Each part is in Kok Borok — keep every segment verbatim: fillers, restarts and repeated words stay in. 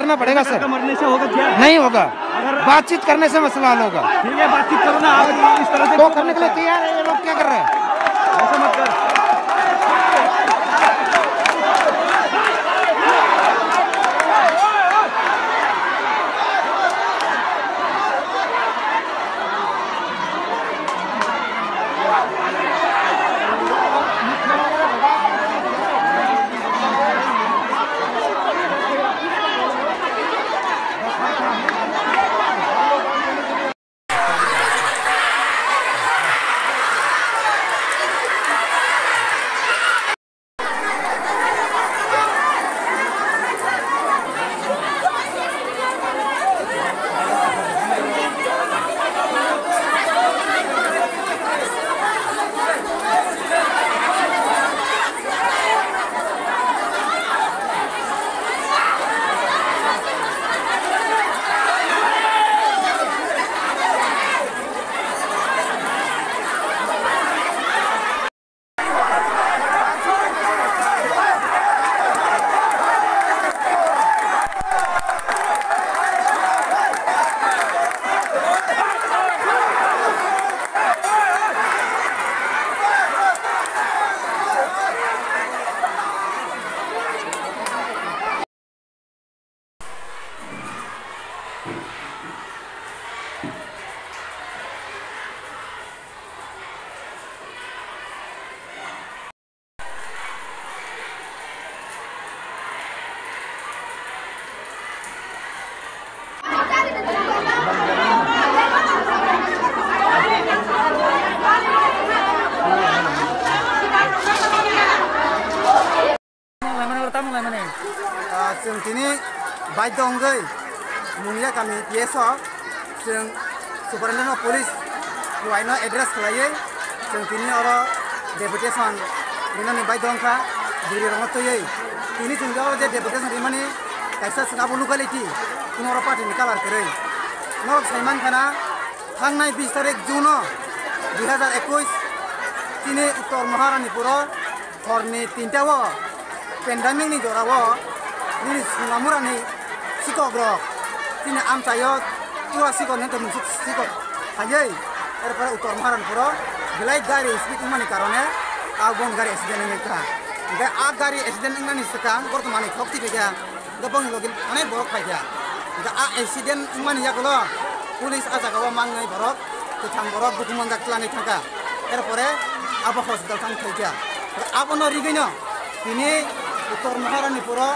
करना पड़ेगा सर। मरने से होगा क्या? नहीं होगा। अगर बातचीत करने से मसला हल होगा। ठीक है, बातचीत करो ना, आप इस तरह से तो क्यों करने के लिए करते हैं? तैयार है, ये लोग क्या कर रहे हैं? ऐसा मत कर। Tamo laimani, tamo laimani. Ah, chwng tini baidho wngwi Mungia kami P S o chwng Superintendent of Police Kuwaino address khlaiwi chwng tini oro deputation rinani baidho wngkha, bwrwi rokno twiwi. Tini chwng oro je deputation rimani kaisa chwng abo locality, kuno oro party ni colour kwrwi. Norok sai mankha na, thangnai bis tarik June o dui hazar ekwis chini Uttor Maharanipur o horni tinta o pandemic ni jora o nini Sonamura ni sikok rok chini amchai o tura sikok ni tongmung sikok phaiwi, erpore Uttor Maharanipur o belai gari speed wngmani karone a bon gari accident wngwi kha. Hingke a gari accident wngnani swkang borok manwi khok twi kha. Hingke bongni logi onek borok paikha. Hingke a accident wngmani yagulo police a jaga o mangnai borok kwthang borok bukhuk manjak twlangwi thangkha. Erpore abo hospital thang thaikha. Abono rigwino tini Uttor Maharanipur o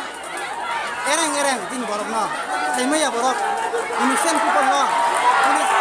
ereng ereng tini borokno saimaya borok innocent people no police